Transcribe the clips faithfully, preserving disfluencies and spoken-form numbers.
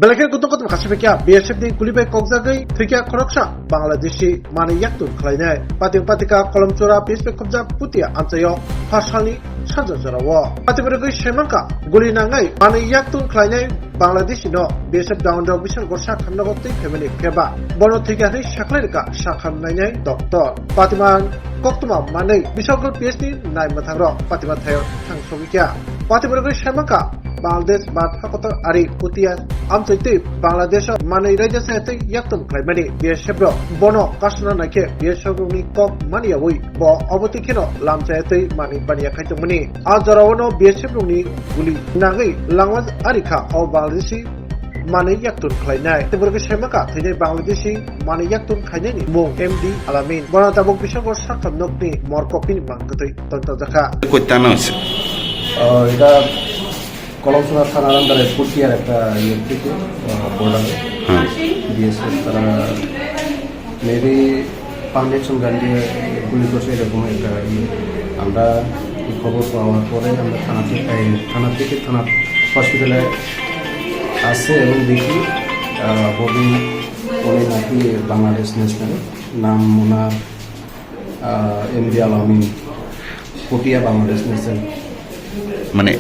Belai khe kutung kutung kaisa phikya B S F ni guli bai kokjagwi thwikya khoroksa Bangladeshi manwi yaktun khlainai. Pating patika Kolomchura B S F khobjak Putia amchaio pharsalni sanja jorao. Patimorogwi saimankha guli nangnai manwi yaktun khlainai Bangladeshi no B S F down rok bisal gorsa khamnago twi phaimani pheba bono thwikya hwnwi sakhlai rwkha sakha nainai doctor. Patima koktwma manwi bisal P S ni nai mwthangrok patima thaio thang sogwi kha. Patimorogwi saimankha Bangladesh Bharat hakotor ari Putia amchaitwi Bangladesh o manwi raida chayatwi yaktum khlaimani B S F rok bono kasuna naikhe B S F rokni kok maniyawi bo obotwi kheno lam chayatwi manwi baniya khai tongmani. A jorao no B S F rokni guli nangwi langma ari kha o Bangladeshi manwi yaktum khlainai. Tei borok saimankha thwinai Bangladeshi manwi yaktum khainani mung M D Alamin. Bono tabuk bisongo sakha nokni morkopini mang kwtwi tongthojakha. Koi tana hoise? আহ, এটা কলমসোনা থানার আন্ডারে পুটিয়ার একটা ইয়ে থেকে, আহ, বর্ডারে হ্যাঁ। বিএসএফ তারা মেবি পান্ডেকশন গান দিয়ে গুলি করছে, এরকম একটা ইয়ে। আমরা এই খবর পাওয়ার পরে আমরা থানা থেকে, এই থানা থেকে থানা হসপিটালে আসছে এবং দেখি, আহ, বডি উনি নাকি বাংলাদেশ ন্যাশনাল, নাম ওনার, আহ, এমডি আলামিন, পটিয়া বাংলাদেশ ন্যাশনাল। মানে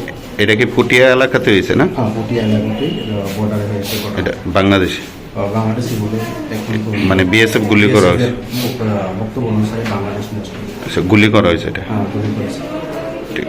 এটা কি পটিয়া এলাকাতে হয়েছে না? হ্যাঁ, পটিয়া এলাকাতে, আহ, বর্ডারে হয়েছে ঘটনা। এটা বাংলাদেশি? আহ, বাংলাদেশি বলে এখন তো মানে বিএসএফ গুলি করা হয়েছে? বিএসএফ এর বক-, আহ, বক্তব্য অনুসারে বাংলাদেশ ন্যাশনাল। আচ্ছা, গুলি করা হয়েছে এটা? হ্যাঁ, গুলি করেছে।